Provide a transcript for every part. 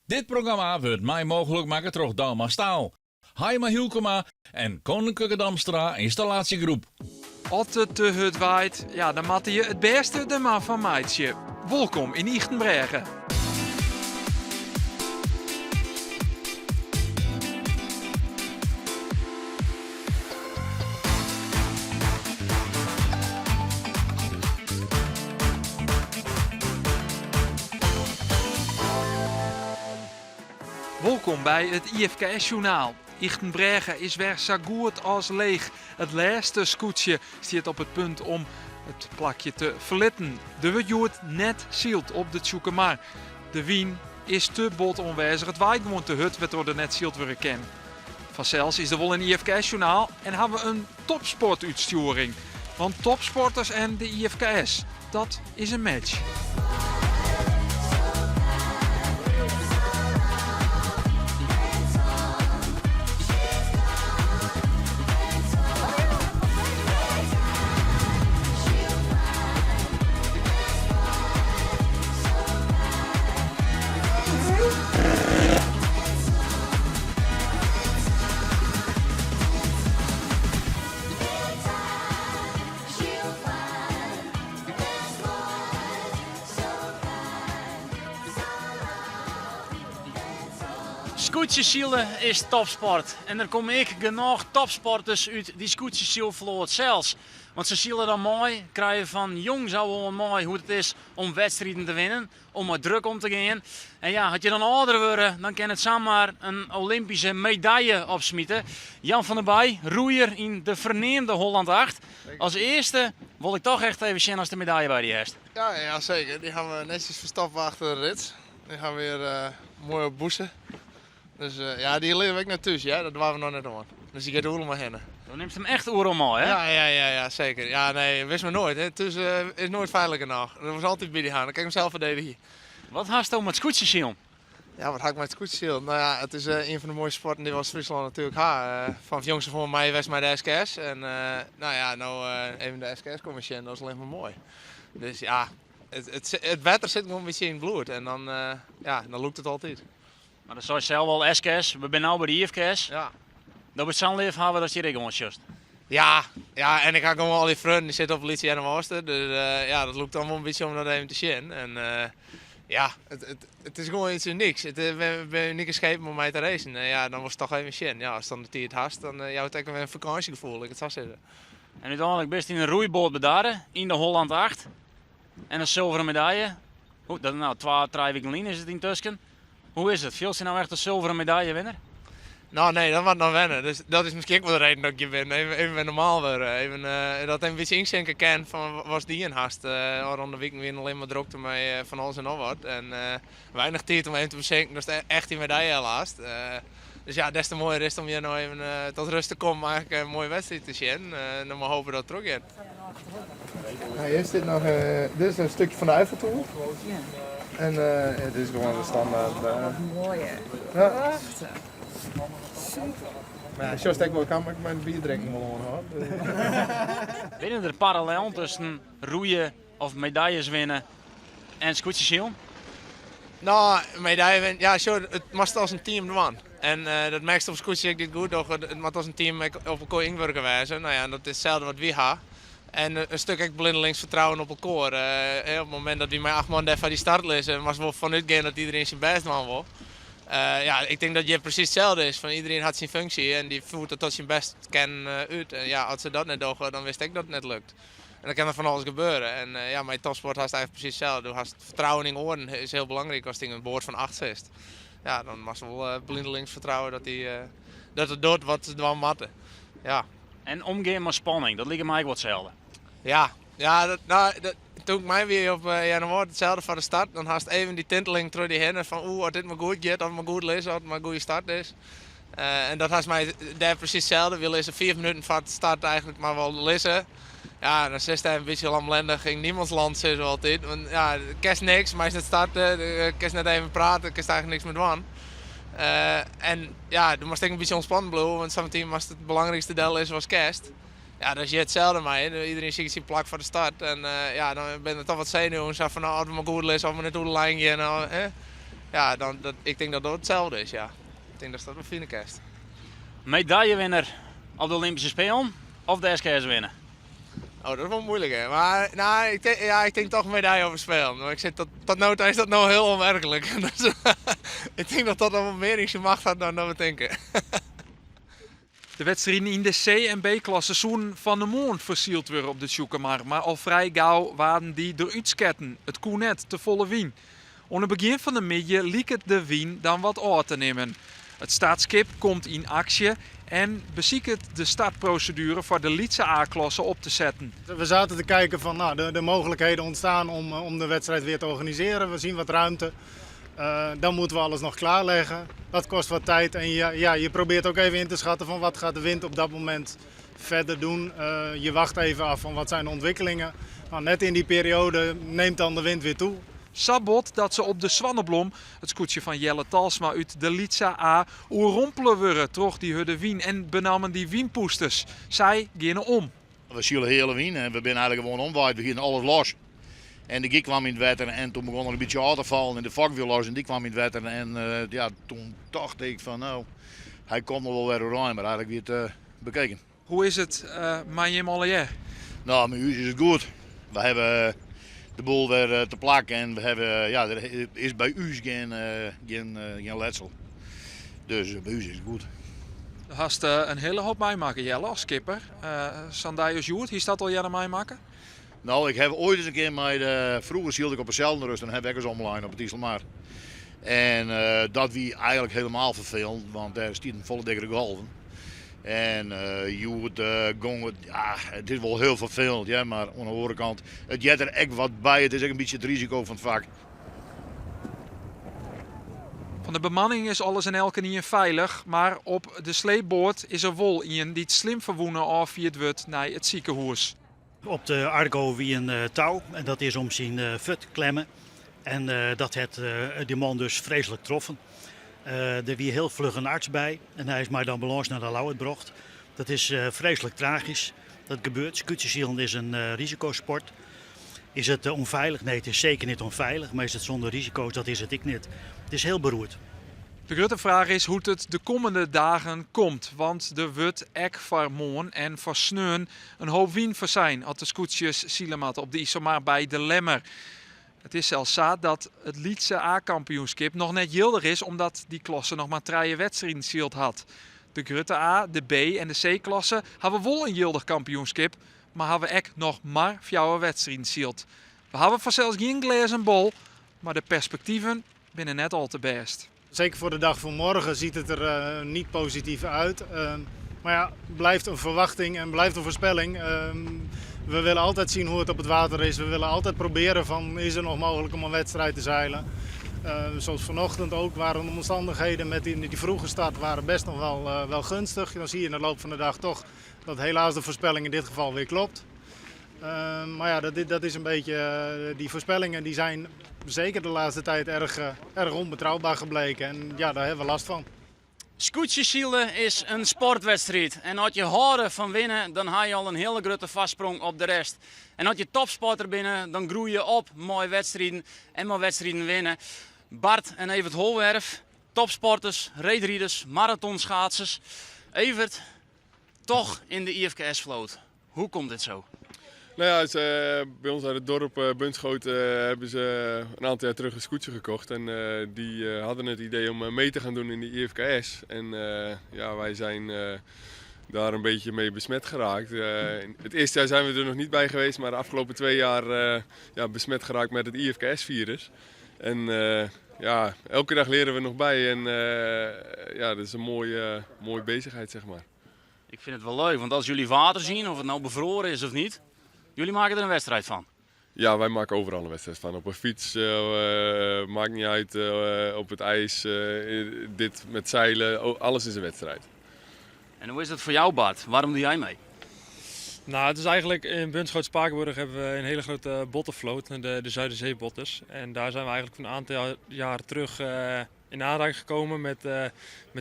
Dit programma wurdt mei mooglik makke troch Douma Staal, Haima Hylkema en Koninklijke Damstra Installatiegroep. As it te hurd waait, ja, dan moatte je it bêste der mar fan meitsje. Wolkom yn Ychtenbrêge. Wolkom by it IFKS-sjoernaal. Ychtenbrêge is wer sa goed as leech. It lêste skûtsje stiet op it punt om it plakje te ferlitten. Der wurdt hjoed net syld op de Tsjûkemar. De wyn is te bot oanwêzich, it waait gewoan te hurd wêrtroch der net syld wurde kin. Fansels is der wol in IFKS-sjoernaal en ha we in topsportútstjoering. Want topsporters en de IFKS, dat is in match. Skûtsjesilen is topsport en der komme ek genôch topsporters út dy skûtsjesylfloat sels. Want se sile dan mei, krije fan jongs ôf oan mei hoe't it is om wedstriden te winnen. om mei druk om te gean. En ja, as je dan âlder wurde, dan kin it samar in Olympyske medaille opsmite. Jan van der Bij, roeier yn de ferneamde Holland 8. As earste wol ik toch echt even sjen ast de medaille by dy hast. Ja, ja zeker. Dy ha we netsjes ferstoppe achter de rits. Dy ha we hjir uh, moai op bûse. Dus uh, ja, dy lizze we ek net thús, ja. Dat doare we noch net oan. Dus dy giet oeral mei hinne. Do nimst him echt oeral mei, hè? Ja, ja, ja, ja, zeker. Ja, nee, wist mar noait. Hè. Thús uh, is noait feilich genôch. Dat was altyd by dy ha. Dan kin ik him sels ferdedigje. Wat hasto mei it skûtsjesilen? Ja, wat ha ik mei it skûtsjesilen? No ja, it is uh, ien fan de moaiste sporten dy't we as Fryslân natuerlik ha. Uh, fan jongs af oan mei west mei de SKS. En uh, no ja, no even de SKS komme sjen, dat is allinnich mar moai. Dus ja, it, it, it wetter sit gewoan in bytsje yn it bloed. En dan, ja, dan lûkt it altyd. Mar do seist sels al SKS, we binne no by de IFKS. Ja. Do bist sa'n leafhawwer datst hjir ek oan sjochst. Ja, ja, en ik ha gewoan al dy freonen dy sitte op Lytse Earnewâldster. Dus uh, ja, dat lûkt dan wol in bytsje om dat even te sjen. En uh, ja, it, it, it is gewoan iets unyks. It is binne unike skepen om mei te racen. En ja, dan wolst toch even sjen. Ja, ast dan de tiid hast, dan uh, jout it ek wer in fakânsjegefoel, lit ik it sa sizze. En úteinlik bist yn in roeiboat bedarre, yn de Holland 8. En in sulveren medaille. Hoe, dat, no, twa, trije wiken lyn is it yntusken. Hoe is it? Fielst dy no echt in sulveren medaillewinner? No, nee, dat moat noch wenne. Dus dat is miskien ek wol de reden dat ik hjir bin. Even, even wer normaal wurde. Even uh, dat even in bytsje ynsinke kin fan watst dien hast. Uh, ôfrûne wiken wiene allinnich mar drokte mei fan alles en noch wat. En uh, weinich tiid om even te besinken datst e-, echt dy medaille helle hast. Uh, dus ja, des te moaier is it om hjir no even uh, tot rust te kommen, eigenlijk in moaie wedstriid te sjen. Uh, no mar hoopje dat it trochgiet. Nou, hier zit nog, dit is een stukje van de Eiffeltoren. Ja. En het is gewoon de standaard. Wat moai hè. Ja. Prachtich. Super. Maar ja, sjochst ek wol, ik kan myn bier drinken wol oan hoor. Binne der parallellen tusken roeien of medailles winne en skûtsjesilen? No, medaille winne, ja, sjoch, it moatst as in team dwaan. En uh, dat merkst op skûtsje ek dy't goed dogge, it moat as in team ek op elkoar ynwurke wêze. No ja, en dat is itselde wat wy ha. En in stik ek blindelings fertrouwen op elkoar. Uh, op it momint dat wy mei acht man dêr foar dy start lizze, moatst wol fanút gean dat iderien syn bêst dwaan wol. Uh, ja, ik tink dat hjir presys itselde is. Fan iderien hat syn funksje en dy fiert dat tot syn bêst kin út. En ja, as se dat net dogge, dan witst ek dat it net lukt. En dan kin der fan alles gebeure. En uh, ja, mei topsport hast eigentlik presys itselde. Do hast fertrouwen yn oaren is hiel belangryk ast yn in boat fan acht sitst. Ja, dan moatst wol uh, blindelings fertrouwe dat dy, uh, dat it docht wat se dwaan moatte. Ja. En omgean mei spanning, dat liket my ek wol itselde. Ja, ja dat, no, dat, toen ik mei wie op uh, Earnewâld, itselde foar de start. Dan hast even dy tinteling troch dy hinne fan oeh, as dit mar goed giet, as it mar goed lizze, as it mar in goede start is. Uh, en dat hast mei dêr presys itselde. Wy lizze fiif minuten foar de start eigentlik mar wol lizze. Ja, dan sitst dêr in bytsje lamlendich yn niemandsland, sizze we altyd. Want ja, kinst niks, meist net starte, kinst net even prate, kinst eigentlik niks mear dwaan. Uh, en ja, do moatst ek in bytsje ûntspannen bliuwe, want sametien moatst it belangrykste dellizze watst kinst. Ja, dat is hjir itselde mei. Iderien siket syn plak foar de start. En uh, ja, dan binne der toch wat senuwen. Sa fan, no, as we mar goed lizze, as we net oer de lijn gean. Eh. Ja, dan, dat, ik tink dat dat itselde is, ja. Ik tink datst dat wol fine kinst. Medaljewinner op de Olympyske Spelen of de SKS winne? Oh, dat is wol muoilik, hè. Mar no, ik tink, ja, ik tink toch medalje op de Spelen. Mar ik sit tot, tot no ta is dat no hiel ûnwerklik. Dus ik tink dat dat noch wol mear yn syn macht hat dan dat we tinke. De wedstriden yn de C en B-klasse soenen fan 'e moarn fersyld wurde op de Tsjûkemar, mar al frij gau waarden dy derút sketten. It koe net, te folle wyn. Oan it begjin fan de middei liket de wyn dan wat ôf te nimmen. It startskip komt yn aksje en besiket de startproseduere foar de lytse A-klasse op te setten. We zaten te kijken van nou, de, de mogelijkheden ontstaan om, eh, om de wedstrijd weer te organiseren. We zien wat ruimte. Uh, dan moeten we alles nog klaarleggen. Dat kost wat tijd en ja, ja, je probeert ook even in te schatten van wat gaat de wind op dat moment verder doen. Uh, je wacht even af van wat zijn de ontwikkelingen. Nou, net in die periode neemt dan de wind weer toe. Sa bot dat se op de Swanneblom, it skûtsje fan Jelle Talsma út de Lytse A, oerrompele wurde troch dy hurde wyn en benammen dy wynpûsters. Sy geane om. We sielen heale wyn en we binne eigenlik gewoan omwaaid. We hienen alles los. En de gyk kwam yn it wetter en toen begûn er in bytsje ôf te fallen en de fok wie los en dy kwam yn it wetter. En eh, ja, toen tocht ik fan no, hy komt noch wol wer oerein, mar eigenlik wie it eh, bekeken. Hoe is it eh, mei jim allegear? No, mei ús is it goed. We hawwe de boel wer te plak en we hawwe, ja, der is by ús gjin, gjin, gjin letsel. Dus by ús is it goed. Do hast in hiele hoop meimakke, Jelle, as skipper. Sa'n dei as hjoed, hiest dat al earder meimakke? No, ik haw oait ris in kear mei de, froeger sylde ik op 'e Zeldenrust en haw ek ris omlein op it Iselmar. En dat wie eigenlik helemaal ferfelend, want dêr stienen folle dikkere golven. En hjoed gong it, ja, it is wol hiel ferfelend, hear, mar oan 'e oare kant, it heart der ek wat by. It is ek in bytsje it risiko fan it fak. Fan de bemanning is alles en elkenien feilich, mar op de sleepboat is der wol ien dy't slim ferwûne ôffierd wurdt nei it sikehûs. Op de Argo wie in tou en dat is om syn fuot klemme. En dat hat dy man dus freeslik troffen. Der wie hiel fluch in arts by en hy is mei de ambulânse nei de Ljouwert brocht. Dat is freeslik tragysk. Dat gebeurt. Skûtsjesilen is in risikosport. Is it ûnfeilich? Nee, it is seker net ûnfeilich, mar is it sûnder risiko's? Dat is it ek net. It is hiel beroerd. De grutte fraach is hoe't it de kommende dagen komt, want der wurdt ek foar moarn en foar sneon in hoop wyn foarsein as de skûtsjes sile moatte op de Iselmar by De Lemmer. It is sels sa dat it lytse A-kampioenskip noch net jildich is omdat dy klasse noch mar trije wedstriden syld hat. De grutte A, de B en de C-klasse hawwe wol in jildich kampioenskip, mar hawwe ek noch mar fjouwer wedstriden syld. We hawwe fansels gjin glêzen bol, mar de perspektiven binne net al te bêst. Zeker voor de dag van morgen ziet het er uh, niet positief uit. Uh, maar ja, blijft een verwachting en blijft een voorspelling. Uh, we willen altijd zien hoe het op het water is. We willen altijd proberen van is er nog mogelijk om een wedstrijd te zeilen. Uh, zoals vanochtend ook waren de omstandigheden met die, die vroege start waren best nog wel, uh, wel gunstig. Dan zie je in de loop van de dag toch dat helaas de voorspelling in dit geval weer klopt. Uh, maar ja, dat, dat is een beetje, die voorspellingen die zijn zeker de laatste tijd erg, erg onbetrouwbaar gebleken. En ja, daar hebben we last van. Skûtsjesilen is in sportwedstriid. En as je hâlde fan winnen, dan ha je al in hiele grutte foarsprong op de rest. En as je topsporter binne, dan groeie je op mei wedstriden en mei wedstriden winne. Bart en Evert Hoolwerf, topsporters, reedriders, maratonschaatsers. Evert, toch in de IFKS-vloot. Hoe komt dit zo? Nou ja, ze, bij ons uit het dorp uh, Bunschoten uh, hebben ze een aantal jaar terug een skûtsje gekocht. En uh, die hadden het idee om mee te gaan doen in de IFKS. En ja, wij zijn daar een beetje mee besmet geraakt. Het eerste jaar zijn we er nog niet bij geweest, maar de afgelopen 2 jaar ja, besmet geraakt met het IFKS-virus. En ja, elke dag leren we nog bij en ja, dat is een mooie, mooie bezigheid, zeg maar. Ik vind het wel leuk, want als jullie water zien, of het nou bevroren is of niet, jullie maken er een wedstrijd van. Ja, wij maken overal een wedstrijd van. Op een fiets, maakt niet uit, op het ijs, dit met zeilen, alles is een wedstrijd. En hoe is dat voor jou Bart? Waarom doe jij mee? Nou, het is eigenlijk in Bunschoten-Spakenburg hebben we een hele grote bottenvloot, de Zuiderzeebotters. En daar zijn we eigenlijk van een aantal jaar terug in aanraking gekomen met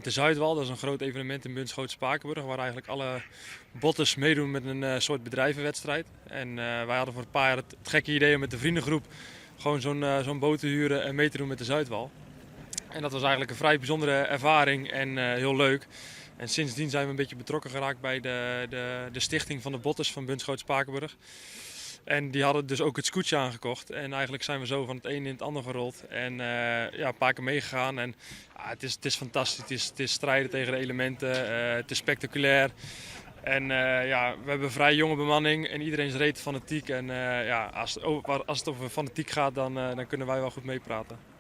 de Zuidwal. Dat is een groot evenement in Bunschoten-Spakenburg, waar eigenlijk alle botters meedoen met een soort bedrijvenwedstrijd. En wij hadden voor een paar jaar het gekke idee om met de vriendengroep gewoon zo'n boot te huren en mee te doen met de Zuidwal. En dat was eigenlijk een vrij bijzondere ervaring en heel leuk. En sindsdien zijn we een beetje betrokken geraakt bij de, de, de stichting van de Botters van Bunschoten Spakenburg. En die hadden dus ook het scootje aangekocht. En eigenlijk zijn we zo van het een in het ander gerold. En uh, ja, een paar keer meegegaan. En ja, het, is, het is fantastisch. Het is, het is strijden tegen de elementen. Uh, het is spectaculair. En uh, ja, we hebben een vrij jonge bemanning en iedereen is reet fanatiek. En ja, als het, over, als het over fanatiek gaat, dan, dan kunnen wij wel goed meepraten.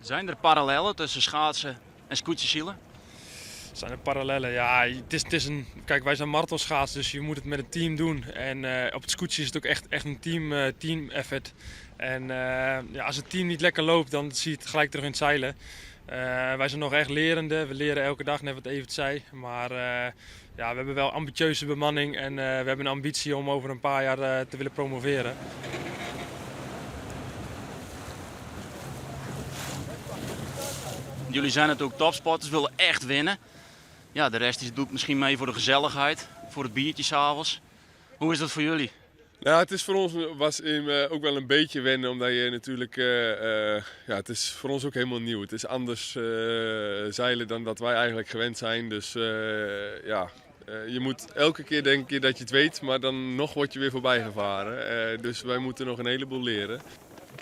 Zijn er parallellen tussen schaatsen en scootjesielen? Zijn er parallellen? Ja, het is, het is een, kijk, wij zijn marathonschaats, dus je moet het met een team doen. En uh, op het scootje is het ook echt, echt een team, uh, team effort. En uh, ja, als het team niet lekker loopt, dan zie je het gelijk terug in het zeilen. wij zijn nog echt lerende. We leren elke dag, net wat Evert zei. Maar ja, we hebben wel ambitieuze bemanning en we hebben een ambitie om over een paar jaar te willen promoveren. Jullie zijn natuurlijk topsporters, willen echt winnen. Ja, de rest doet misschien mee voor de gezelligheid, voor het biertje s'avonds. Hoe is dat voor jullie? Nou, het is voor ons was in, uh, ook wel een beetje wennen, omdat je natuurlijk, uh, uh, ja, het is voor ons ook helemaal nieuw. Het is anders zeilen dan dat wij eigenlijk gewend zijn. Dus ja, je moet elke keer denken dat je het weet, maar dan nog word je weer voorbij gevaren. dus wij moeten nog een heleboel leren.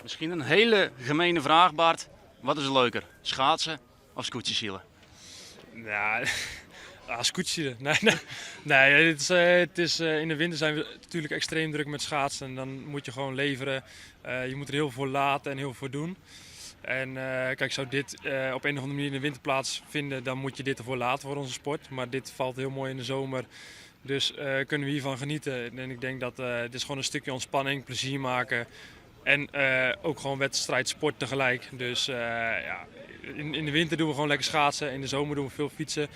Misschien een hele gemene vraag, Bart. Wat is leuker, schaatsen of scootjesielen? Ja, ah, scootjesielen. Nee, nee. nee het is, het is, in de winter zijn we natuurlijk extreem druk met schaatsen. En dan moet je gewoon leveren. Uh, je moet er heel veel voor laten en heel veel voor doen. En uh, kijk, zou dit uh, op een of andere manier in de winter plaatsvinden, dan moet je dit ervoor laten voor onze sport. Maar dit valt heel mooi in de zomer. Dus kunnen we hiervan genieten. En ik denk dat het is gewoon een stukje ontspanning, plezier maken. En ook gewoon wedstrijdsport tegelijk. Dus ja, in, in de winter doen we gewoon lekker schaatsen. In de zomer doen we veel fietsen.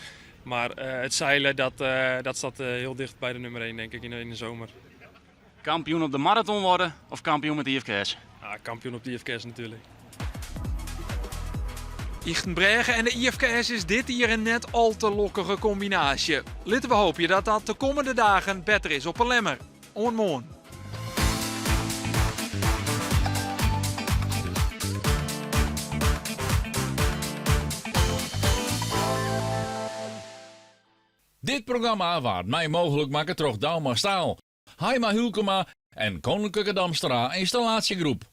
Maar uh, het zeilen, dat, dat staat heel dicht bij de nummer 1, denk ik, in de, in de zomer. Kampioen op de marathon worden of kampioen met de IFKS? Ah, kampioen op de IFKS natuurlijk. Ychtenbrêge en de IFKS is dit hier een net al te lokkige combinatie. Laten we hopen dat dat de komende dagen beter is op een Lemmer. Oant moarn. Dit programma waard mei mooglik makke troch Douma Staal, Haima Hylkema en Koninklijke Damstra Installatiegroep.